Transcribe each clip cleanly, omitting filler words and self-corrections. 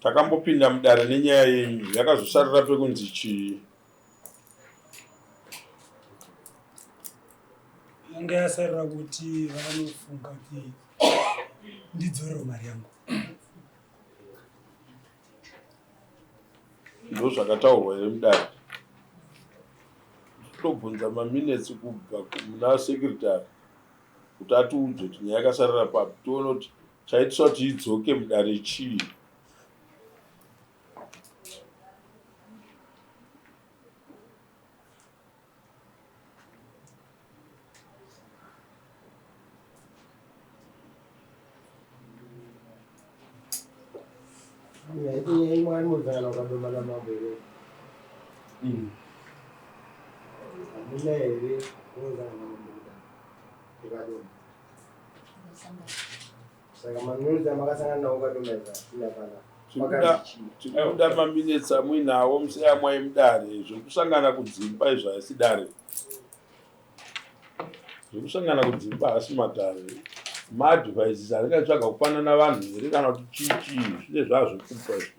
Takambopinda mudare nenyaya yenyu yakazosarira pekunzi chii? Yanga yasarira kuti vanofunga kuti ndidzorerwe mari yangu. Ndozvakataurwa here mudare? Tobvunza maminetsi kubva kuna secretary kuti atiudze kuti nyaya yakasarira papi tione kuti chaitisa kuti idzoke mudare chii. Tikuda maminetsi amuinawo museyamwai mudare zvekusangana kudzimba izvo haisi dare zvekusangana kudzimba haasi matare maadvices anenge achitsvaga kupanana vanhu here kana kuti chii chii zvine zvazvokupa izvi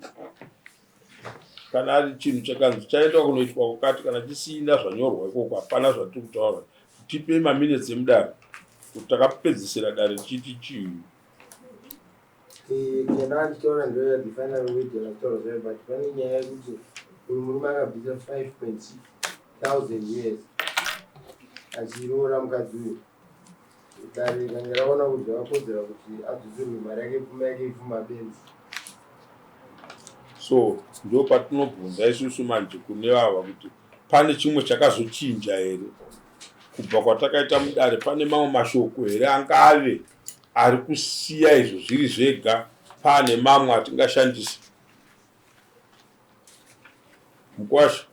kana ari chinhu chakanzi chaendwa kunoitwa kukati kana chisina zvanyorwa ikoko hapana zvatiri kutaura tipei maminetsi emudare kuti takapedzisira dare tichiti chii Kana ndichitaura ndoya the final word yakataura zvayo but pane nyaya yekuti uyu murume akabvisa 5.6 thousand years achiroora mukadzi uyu dare rikange raona kuti zvakakodzera kuti adzoserwe mari yake pfuma yake ipfuma benzi so ndo patinobvunza isusu manje kune vava kuti pane chimwe chakazochinja here kubva kwatakaita mudare pane mamwe mashoko here angave ari kusiya izvo zviri zvega pane mamwe atingashandisa mukwasha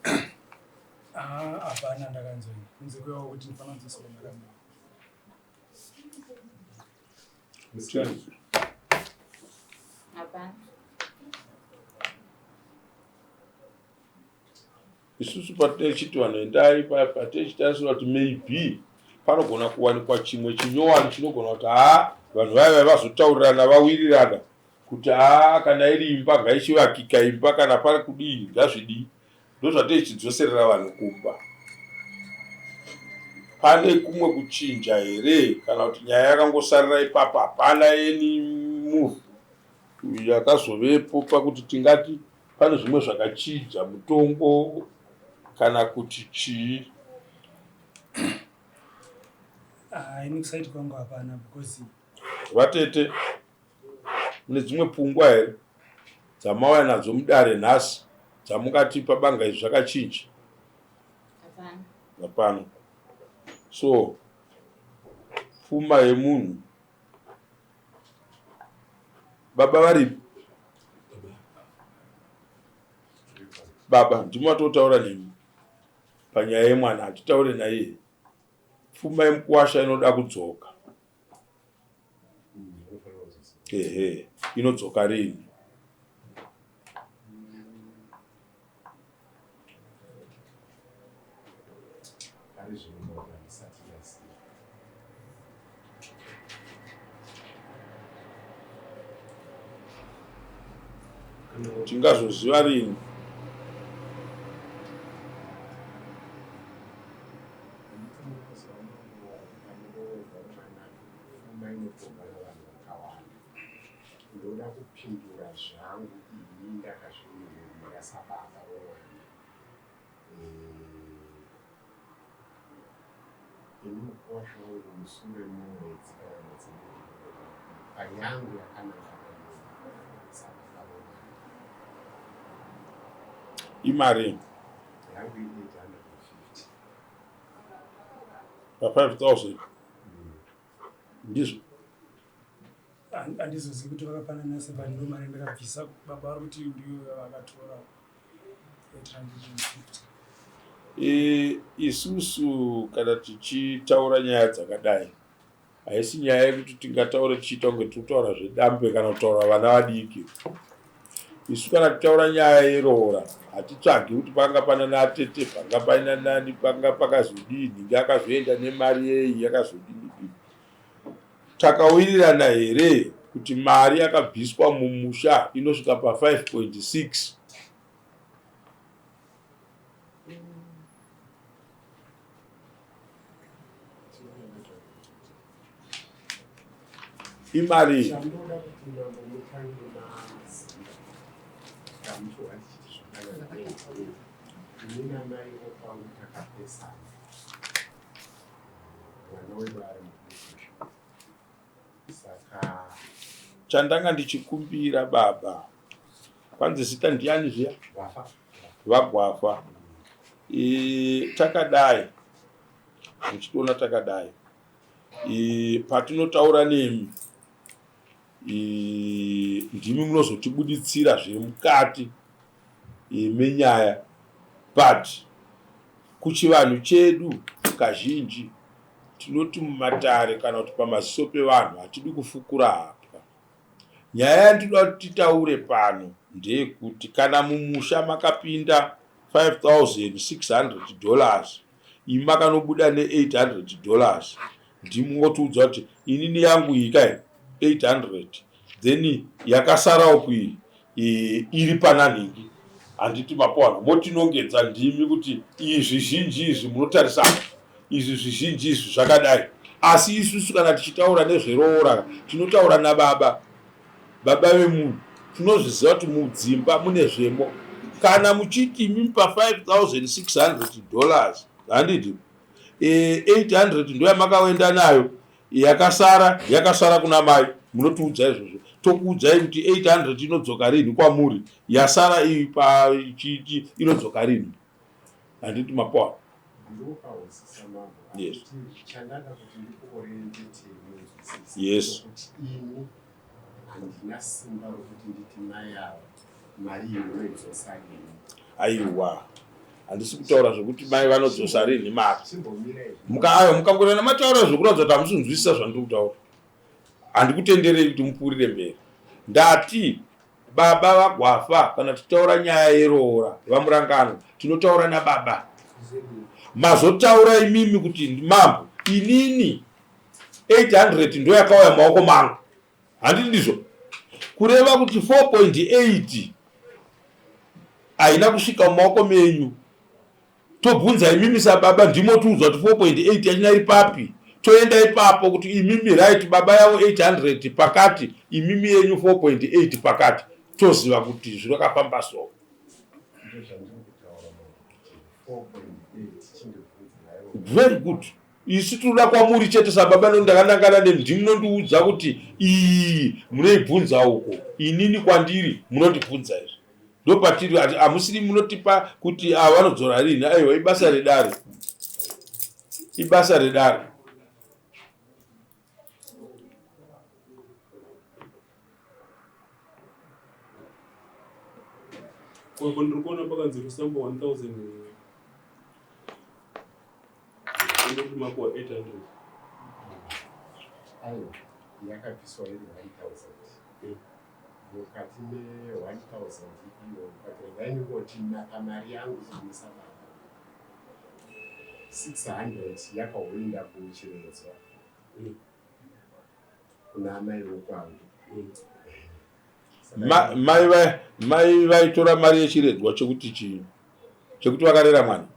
ah, hapana ndakanzwa kunze kwewa kuti ndifana kudzosera mari yangu Hapana. Isusu patinechiti vanhu endai paya patechitarisira kuti maybe panogona kuwanikwa chimwe chinyowani chinogona kuti haa vanhu vaya vaya vazotaurirana vawirirana kuti haa kana iri imba ngaichivakika imba kana pari kudii ngazvidii ndozvateichidzoserera vanhu kumba pane kumwe kuchinja here kana kuti nyaya yakangosarira ipapo hapana any move yakazovepo pakuti tingati pane zvimwe zvakachinja mutongo kana kuti chii ah, ini kusaiti kwangu hapana because vatete mune dzimwe pfungwa here dzamauya nadzo mudare nhasi dzamungatipa banga izvi zvakachinja hapana so pfuma yemunhu baba varipi baba ndimi vatotaura nemi panyaya yemwana hatitaure naiye pfuma yemukuwasha inoda kudzoka ehe inodzoka rini Tingazoziva rini? Ndoda kupindura zvangu ini ndakazvimirira sababa vemwana. Eh, ini mukuwasha wangu musure mumwedzi kana mwedzi miviri payangu yakananga sababa vemwana. Imari yangu i-850 pa 5000 ndizvo Handizozivi kuti vakapanana sei but ndo mari ndakabvisa baba vari kuti ndiyo yavakatora 850. E, isusu kana tichitaura nyaya dzakadai haisi nyaya yekuti tingataure tichiita kunge tiri kutaura zvedambe kana kutaura vana vadiki isu kana tichitaura nyaya yeroora hatitsvagi kuti panga pana natete panga paina nani panga pakazodii nhingi akazoenda nemari yeyi yakazodini dii takawirirana here kuti mari yakabviswa mumusha inosvika pa 5.6. Imari. Chandoda kuti mambo mutange maziva kamuchiwa ndichiti zvakanaka ini namai vokwangu takapesana mwana wedu ari mukumusha saka Chandanga ndichikumbira baba, kwanzi zita ndiani zviya? Vafa. VaGwafa. E, takadai muchitiona takadai e, patinotaura nemi e, ndimi munozotibuditsira zviri mukati e, menyaya but kuchivanhu chedu kazhinji tinoti mumatare kana kuti pamaziso pevanhu hatidi kufukura hapwa. Nyaya yandinoda kuti titaure pano ndeyekuti kana mumusha makapinda 5600 dollars imi makanobuda ne 800 dollars ndimi motiudza kuti inini yangu iyi kai 800 then yakasara uku iyi iri pana nhingi handiti mapowana motinongedza ndimi kuti izvi zhinji izvi munotarisa izvi zvizhinji izvi zvakadai asi isusu kana tichitaura nezveroora tinotaura nababa baba vemunhu tinozviziva kuti mudzimba mune zvemo kana muchiti imimi pa 5600 dollars handiti 800 ndoyamakaenda nayo yakasara yakasara kuna mai munotiudza izvozvo tokuudzai kuti 800 inodzoka rinhi kwamuri yasara iyi pachichi inodzoka rinhi handiti mapoa Ndokahwisisa mambo. Yes. Kuti chandada kuti ndikuorientete munzwisise. Yes. Kuti ini handina simba rokuti nditi mai ava mari iyi munoidzosa rini. Aiwa handisi kutaura zvekuti mai vanodzosa rinhi mari. Chimbomira izvi. Ayo mukangorana mataura zvekuratidza kuti hamusi kunzwisisa zvandiri kutaura. Handikutenderei kuti mupfuurire mberi. Ndati baba vaGwafa kana tichitaura nyaya yeroora vaMurangano tinotaura nababa. Mazotaura imimi kuti mambo inini 800 ndoyakauya mumaoko mangu. Handiti ndizvo? Kureva kuti 4.8 haina kusvika mumaoko menyu. Tobvunza imimi sababa ndimotiudzwa kuti 4.8 yachina iri papi. Toenda ipapo kuti imimi right baba yavo 800 pakati imimi yenyu 4.8 pakati. Toziva kuti zvakafamba so. Very good. Isu tinoda kwamuri chete sababa nekuti ndakanangana nemi ndimi munondiudza kuti iyi munoibvunza uko inini kwandiri munondibvunza izvi ndopatiri hamusiri munotipa kuti ava vanodzora rini aiwa ibasa redare ibasa redare. Ko ndiri kuona pakanzi rusambo 1000 ndoti makuwa 800. Aiwa, yakabviswa iri 1000. Mukati me 1000 iyo but regai ndingoti pamari yangu ini sababa 600 yakahoinda kuchiredzwa kuna amai vokwangu. Mai vaitora mari yechiredzwa chekuti chii? Chekuti vakarera mwana.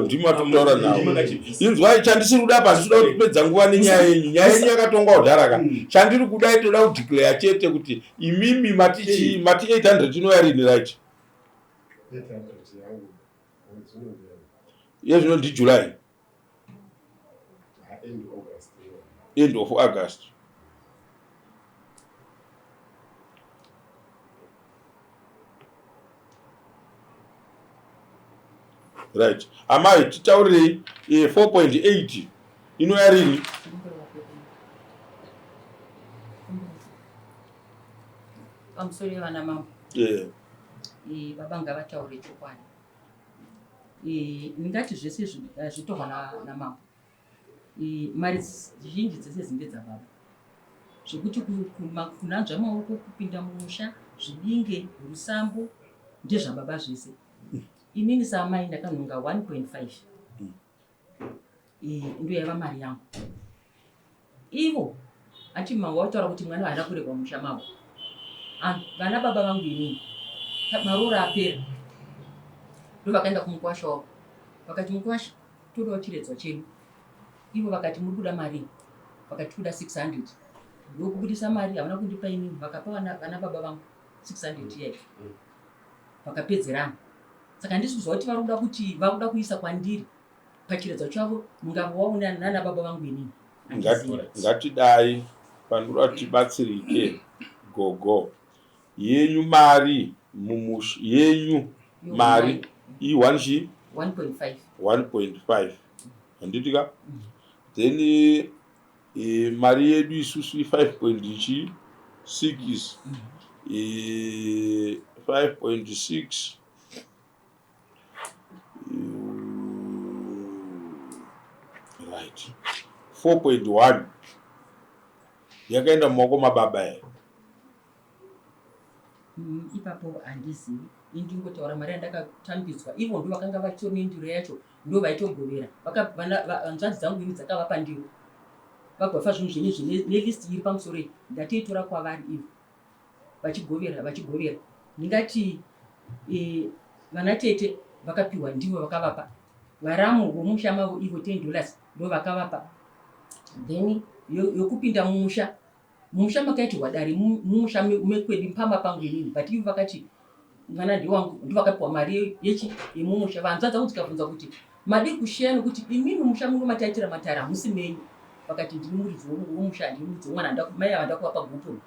Ndimi matokutaura navo. Inzwai chandisiri kuda apa handisi kuda kupedza nguva nenyaya yenyu. Nyaya yenyu yakatongwa kudhara ka. Chandiri kuda itoda kudeclare chete kuti imimi mati chii mati 800 inouya rini right? 800 yangu mwedzi unouya. Iye zvino ndiJuly. End August. End of August. Right. Amai titaurirei 4.8 inouya rini? Pamusoro yevana mambo. Yeah. Baba ngavataure chokwadi. Ndingati zvese zvitorwa namambo. Mari zhinji dzese dzinge dzababa. Zvekuti kunanzva maoko kupinda mumusha zvidinge rusambo ndezvababa zvese. Inini saamai ndakanhonga 1.5. Ndo yaiva mari yangu. Ivo ati mambo vataura kuti mwana haana kuregwa mumusha mavo. Vana baba vangu inini maroora apera ndovakaenda kumukwasha wavo vakati mukwasha todawo chiredzwa chedu. Ivo vakati muri kuda marii? Vakati kuda 600. Ndokubudisa mari havana kundipa inini vakapa vana baba vangu 600 iyayi vakapedzerana. Saka handisi kuziva kuti vari kuda kuti vakuda kuisa kwandiri pachiredzo chavo mungavo wavo nana baba vangu inini. Ngatidai pandoda kuti tibatsirike gogo yenyu mari mumush yenyu mari i 1 chi 1.5 1.5 handiti ka then mari yedu isusu i 5 point chi 6 5.6 right 4.1 yakaenda mumaoko mababa here? Ipapo handizivi, ini ndingotaura mari yandakatambidzwa. Ivo ndo vakanga vachitori nendiro yacho, ndo vaitogovera. Hanzvadzi dzangu ini dzakavapa ndiro vagwafa zvinhu zvenyu izvi nelist iri pamusoro iyi ndatoitora kwavari ivo vachigovera vachigovera. Ndingati vana tete vakapiwa ndivo vakavapa, varamu vomusha mavo ivo 10 dollars ndo vakavapa. Then yokupinda mumusha, mumusha makaitirwa dare mumusha mekwedu pamba pangu inini, but ivo vakati mwana ndewangu, ndovakapiwa mari yechi yemumusha. Vanzva dzangu dzikabvunza kuti madii kusheya nekuti imimi musha muno mataitira matare hamusi menyu, vakati ndini muridzi womusha, ndini muridzi womwana, mai ava ndakuvapa gupuro.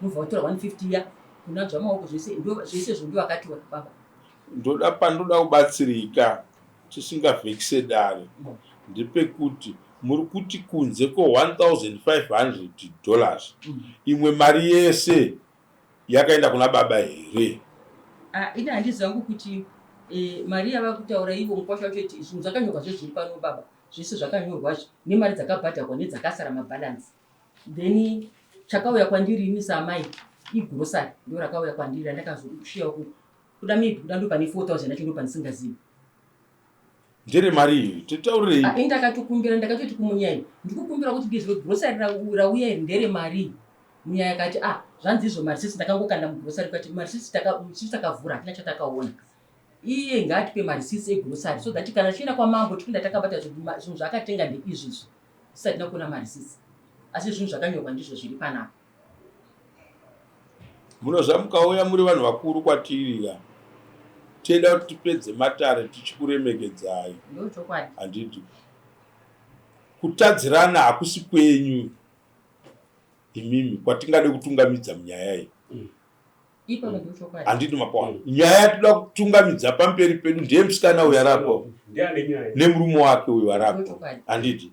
Mubva vatora 150 iya kunanzva maoko zvese zvese izvo ndovakatora baba. Ndoda pandoda kubatsirika tisingavhekise dare ndepekuti muri kuti kunze ko 1500 dollars imwe mari yese yakaenda kuna baba here? Ini handizi hangu kuti mari yavakutaura ivo mukwasha wacho iti zvinhu zvakanyorwa zve zviri pano baba, zvese zvakanyorwa zve nemari dzakabhadharwa nedzakasara mabhalansi. Then chakauya kwandiri ini saamai igrosari ndo rakauya kwandiri randakazoshiya kuda maybe kuda ndo pane 4000 yacho ndo pandisingazivi. Ndere mari iyi titaurirei. Ini ndakatokumbira, ndakatoti kumunyai ndikukumbira kuti ndizwe grosari rauya iri ndere mari. Munyai akati ah zvanzi izvo marisisi ndakangokanda mugrosari kati marisisi isusu takavhura hatina chatakaona. Iye ngaatipe marisisi egrosari so that kana tichienda kwamambo tipinda takabata zvinhu zvaakatenga ndeizvi izvi. Tisati takuona marisisi asi zvinhu zvakanyorwa ndizvo zviri panapa. Munoziva mukauya muri vanhu vakuru kwatiri ka teda kuti tipedze matare tichikuremekedzai. Ndochokwadi. Handiti kutadzirana hakusi kwenyu imimi kwatingade kutungamidza munyaya iyi. Handiti mapaona nyaya yatoda kutungamidza pamberi pedu ndiye musikana uyu arapo nemurume wake uyu arapo, handiti?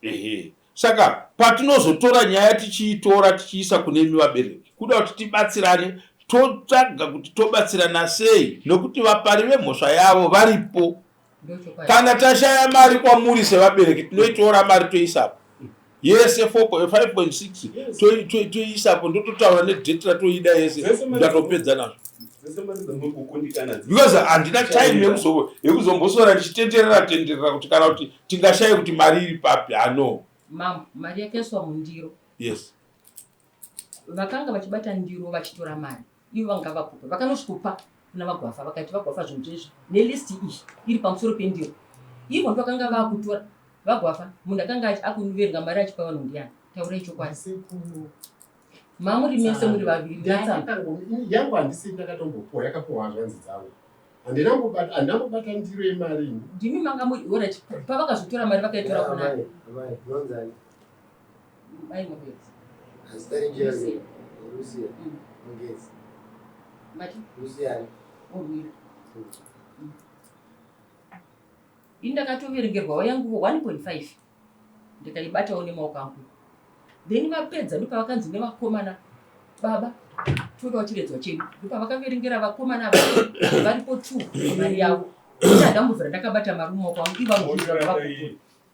Ehe, saka patinozotora nyaya tichiitora tichiisa kune imi vabereki, kuda kuti tibatsirane, totsvaga kuti tobatsirana sei, nokuti vapari vemhosva yavo varipo. Kana tashaya mari kwamuri sevabereki, tinoitora mari toisapo yese 5.6 toisapo, ndototaura nedheti ratoida yese, ndatopedza nazvo because handina time yekuzombosora ndichitenderera tenderera kuti kana kuti tingashaye kuti mari iri papi. Hano Mambo, mari yakaiswa mundiro. Yes. Vakanga vachibata ndiro vachitora mari ivo vanga vapupa vakanosvikopa kuna vaGwafa, vakati vaGwafa zvinhu zvezvi nelist iyi iri pamusoro pendiro. Ivo ndo vakanga vakutora vaGwafa. Munhu akanga akuverenga mari achipa vanhu ndiani? Taurai chokwadi. Mamuri mese muri vaviri. Yangu handisi ndakatombopuwa, yakapuwa hanzvanzi dzangu. Handina kubata ndiro yemari ini. Ndimi manga muri orit pavakazotora mari vakaitora kuna mai Mugezi. Mati Murwira. Ini ndakatoverengerwawo yangu 1.5 ndikaibatawo nemaoko angu. Then vapedza ndopavakanzi nevakomana, baba todawo chiredzwa chedu. Ndopavakaverengera vakomana varipo 2 mari yavo. Ini handambobvira ndakabata mari mumaoko angu, ivo vanozviziva.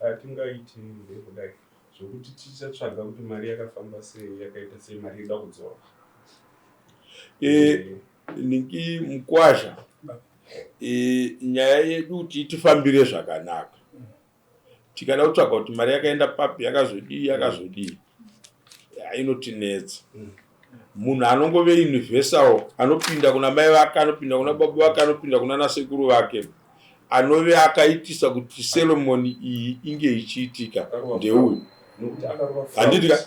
Hatingaiti ndekudai zvokuti tichatsvaga kuti mari yakafamba sei, yakaita sei, mari ida kudzorwa. Ningi mukwasha, nyaya yedu kuti itifambire zvakanaka. Tikada kutsvaga kuti mari yakaenda papi, yakazodii, yakazodii, inotinetsa. Munhu anongove universal, anopinda kuna mai vake, anopinda kuna baba vake, anopinda kuna nasekuru vake, anove akaitisa kuti ceremony iyi inge ichiitika ndeuyu. Handiti ka?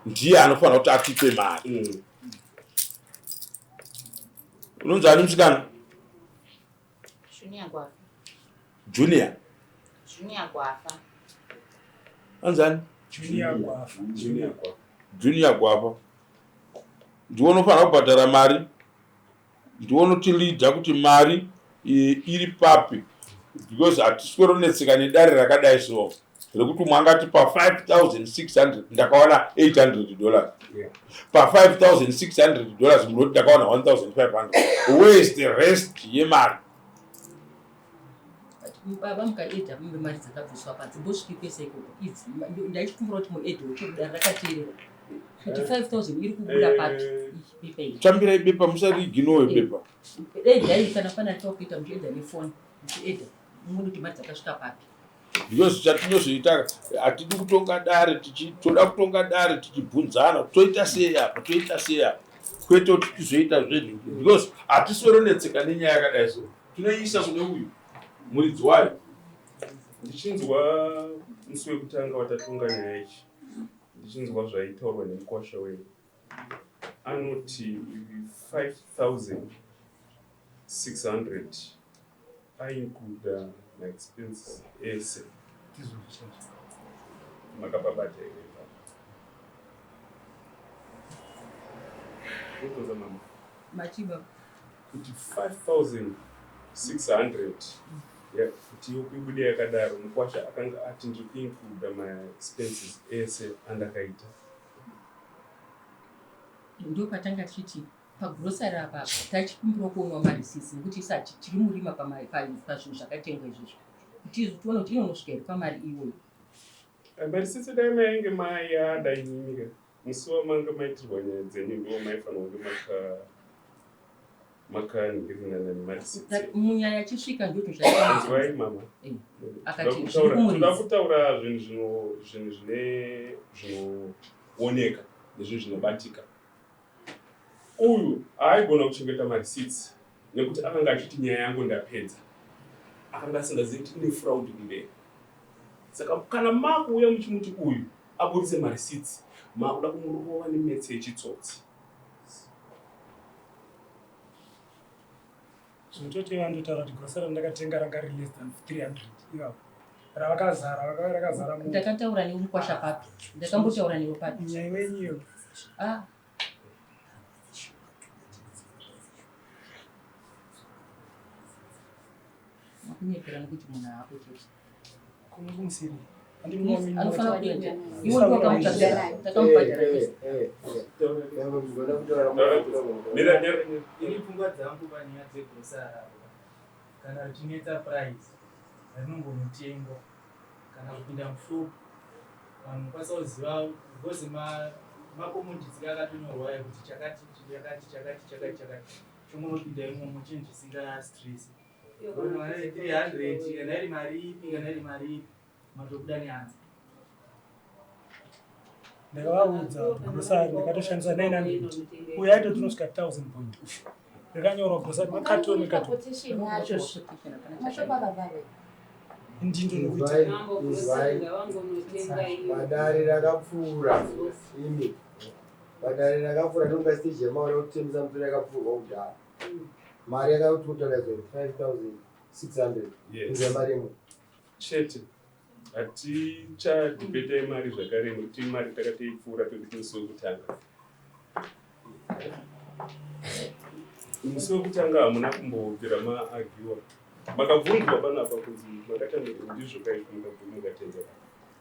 Ndiye anofanira kuti atipe mari. Unonzi ani musikana? Junior Gwafa. Junior. Junior Gwafa. Anzani? Junior Gwafa. Junior Gwafa. Junior Gwafa. Ndiwe unofanira kubhadhara mari. Ndiwe unotilidha kuti mari iri papi, because hatisweronetseka nedare rakadai so rekuti umwe angati pa 5600 ndakawana 800 dollars. Pa 5600 dollars munoti ndakawana 1500. Where is the rest yemari? Baba, mukaedha mumbe mari dzakabviswa panze mbosviki kwese ikoko idzi. Ndaichikumbira kuti muedhe ucho dare rakateerera kuti 5000 iri kubuda papi bepa iri. Tambirai bepa, musariiginowe bepa. Edhai kana pana chakuita muchiedha nefoni, muchiedha muone kuti mari dzakasvika papi. Because chatinozoita, hatidi kutonga dare, toda kutonga dare tichibvunzana, toita sei apa, toita sei apa, kwete kuti tizoita zvenhingi, because hatisweronetseka nenyaya yakadai so. Tinoiisa kune uyu muridzi wayo. Ndichinzwa musi wekutanga watatonga nyaya ichi, ndichinzwa zvaitaurwa nemukwasha wenyu, anoti 5600 aincluda maexpenses ese. Makapabata here ipapo? Ndobvunza mama. Machiba. Kuti 5600 kuti ibude yakadaro, mukwasha akanga ati ndiri kuincluda maexpenses ese andakaita. Ndo patanga tichiti pagrosari apa tachikumbira kuonwa marisisi, nekuti isati tiri murima pazvinhu zvakatengwa izvozvo, kuti tione kuti inonosvika here pamari iyoyo. Marisisi dai mainge mayada imimika musi wamanga maitirwa nyaya dzenyu, ndiwo maifanira kunge makanhirinana nemarisisi. Munyaya achisvika ndoto. Inzwai mama. Akati Toda zviri kumuridzi. kutaura zvinhu zvinhu zvine zvinooneka nezvinhu zvinobatika. Uyu haaigona kuchengeta marisits nekuti akanga achiti nyaya yangu ndapedza. Akanga asingazivi kuti ine fraud kumberi. Saka kana makuuya muchimuti uyu aburitse marisits, makuda kumurova nemetse yechitsotsi. Zvinototi vandotaura kuti grocery randakatenga ranga riri less than 300 ivavo, ravakazara rakazara Ndakataura newe mukwasha papi? Ndakambotaura newe papi? Nyaya wenyu iyo. Ah. Makunyepera nekuti munhu haako chete. Kumwe kumusiri. Anofanira kuenda, iwe ndiwo wakamutsvagira, takamubhadhara tese. Mira, mira. Ini pfungwa dzangu panyaya dzegrosari apo, kana richinetsa price, rinongonotengwa kana kupinda mushop, vanhu mukwanisa kuziva, because macommodities akatonyorwa kuti chakati chakati chakati chakati chakati, chongonopinda imomo, chinhu chisinga stress. 300 kana iri mari ipi, kana iri mari ipi, matobuda nehanza. Ndakavaudza grocery ndakatoshandisa 900, uyo aitoti unosvika 1000 point. Rakanyorwa grocery makatoni katoni. Quotation yacho mashopa akavharwa. Ndindo nokuita. Inzwai, padare rakapfuura imi, padare rakapfuura ndonga stage yamaona kutemesa musoro yakapfuurwa kudhara, mari yakatotalaidzwa 5600. Kunze mari imwe. Chete hatichadhibetai mari zvakare, nekuti mari takatoipfuura tokuti musi wekutanga, musi wekutanga hamuna kumbobvira maagiwa. Makabvunzwa panapa kunzi makatanga, ndizvo kaizvo, mukatenda.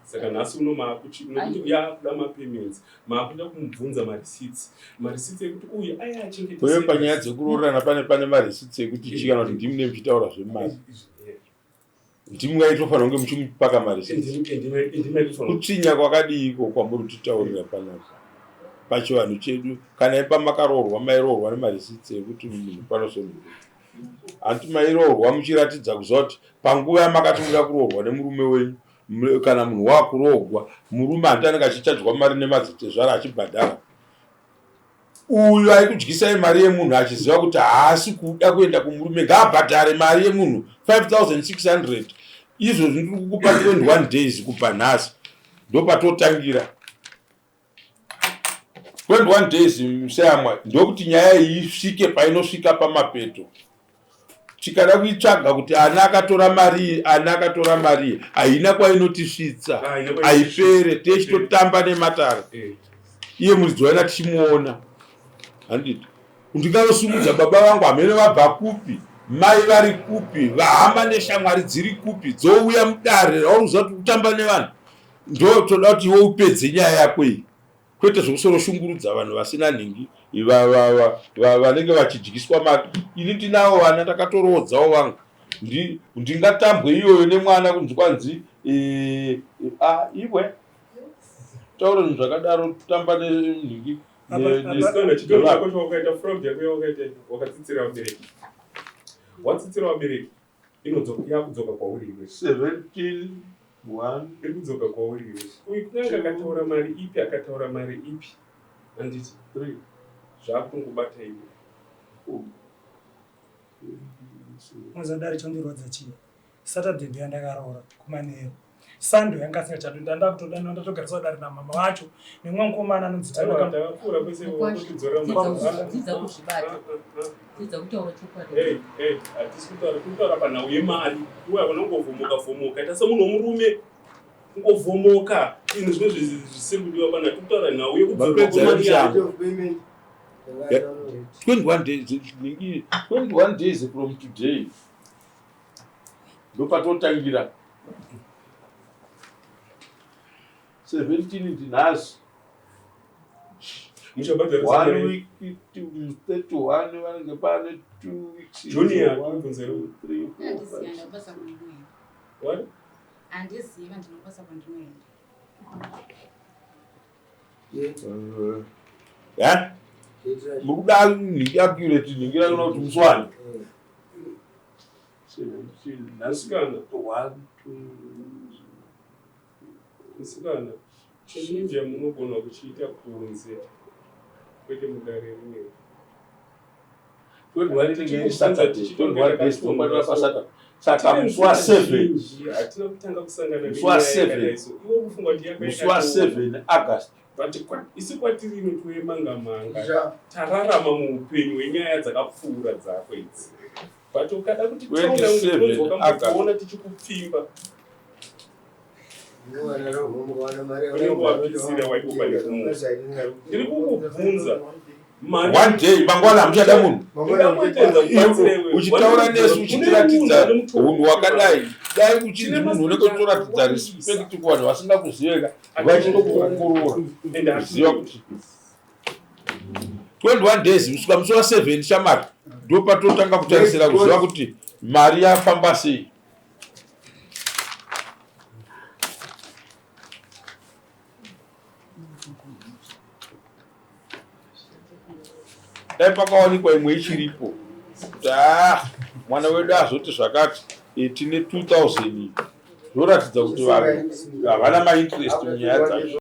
Saka nhasi uno maakuchi nekuti yakuda mapayments, maakuda kumubvunza marisits, marisits ekuti uyu aya Uye panyaya dzekuroorana pane marisits ekuti chii, kana kuti ndimi muchitaura zvemari, ndimi ngaitofanira kunge muchimupaka marisits. Kutsinya kwakadiiko kwamuri kutitaurira panapa pachivanhu chedu? Kana ipa makaroorwa, mairoorwa nemarisits ekuti munhu panosonhuka? Hanti mairoorwa muchiratidza kuziva kuti panguva yamakati muda kuroorwa nemurume wenyu. Kana munhu wakuroogwa, murume hanti anenge achichajwa mari nemadzitezvara achibhadhara. Uyu aikudyisai mari yemunhu achiziva kuti haasi kuda kuenda kumurume, ngaabhadhare mari yemunhu 5600. Izvozvi ndiri kukupa 21 days kubva nhasi, ndopatotangira 21 days museyamwa, ndokuti nyaya iyi isvike painosvika pamapeto. Tikada kuitsvaga kuti ana akatora mari, ana akatora mari, haina kwainotisvitsa, haipere, techitotamba nematare. Iye muridzi waina tichimuona, handiti ndinganosumudza baba vangu hamene vabva kupi, mai vari kupi, vahama neshamwari dziri kupi, dzouya mudare rauri kuziva kuti kutamba nevanhu. Ndo toda kuti iwe upedze nyaya yako iyi, kwete zvekusoroshungurudza vanhu vasina nhingi vanenge vachidyiswa mari. Ini ndinavo vana, ndakatoroodzawo vangu, ndingatambwe iyoyo nemwana kunzi kwanzi iwe taura zvinhu zvakadaro, tamba nenhingi. Chidoro chako chawakaita, fraud yako yawakaita, wakatsitsira vabereki, watsitsira vabereki, inodzoka, yakudzoka kwauri iwe. 17 1 Iri kudzoka kwauri iwe. Uyu kunyange akataura mari ipi, akataura mari ipi, handiti 3 zvakungobata iwe. Muzadari, chondirwadza chii? Saturday ndo yandakaroora kumanheru, Sunday yanga asingachadi, ndanda kutodanwa, ndatogariswa dare namama vacho nemumwe mukomana anonzi Aiwa, Tanaka. takapfuura kwese. Mukwasha, kutidzora. Dzidza kuzvibata, dzidza kutaura chokwadi. Hey, hey, hatisi kutaura, tiri kutaura panhau yemari. Iwe hakuna kungovhomoka vhomoka, ita semunhu womurume, kungovhomoka inhu zvimwe zvisiri kudiwa pana. Tiri kutaura nhau yekudzorwa Vapedza kwemari yako. yako. Of payment. 21 days, nhingi 21 days from today ndopatotangira. 17 ndinhasi. Muchabhadhara One mari. week to 31, vanenge pane 2 weeks. Junior, One, kubvunza two, three, four, Handizivi five, ndinobasa kwandinoenda. What? Handizivi ndinobasa kwandinoenda. Yeah? Mukuda nhingi accurate, nhingi rakona kuti musi wani? 17 nhasi. Musikana. 1 2 Musikana, chininja munogona kuchiita kunze, kwete mudare rineri. 21 inenge iri Saturday, 21 days tokwanira paSaturday, saka musi wa7. Hatina kutanga kusangana Musi wa nenyaya 7. yakadai so. Iwe kufunga kuti yaka Musi wa7 August. But isu kwatiri inotove manga manga, tararama muupenyu hwenyaya dzakapfuura dzako idzi, but ukada kuti 27 taurakuona tichikupfimba. Unenge wapisira waikopa nekumwe. Ndiri kukubvunza mari. One day mangwana hamuchada munhu. Ndingangotenza kubatsira iwe. Uchitaura nesu uchitiratidza Une munhu unhu hwakadai, dai uchinzi munhu unenge uchitoratidza respect kuvanhu vasingakuziveka, vachitokuongorora Ende kuziva kuti 21 days kusvika musi wa7, shamari, ndopatotanga kutarisira kuziva kuti mari yafamba sei. Dai pakawanikwa imwe ichiripo kuti ah, mwana wedu azoti zvakati, tine 2000, zvoratidza kuti vanhu havana mainterest munyaya dzacho.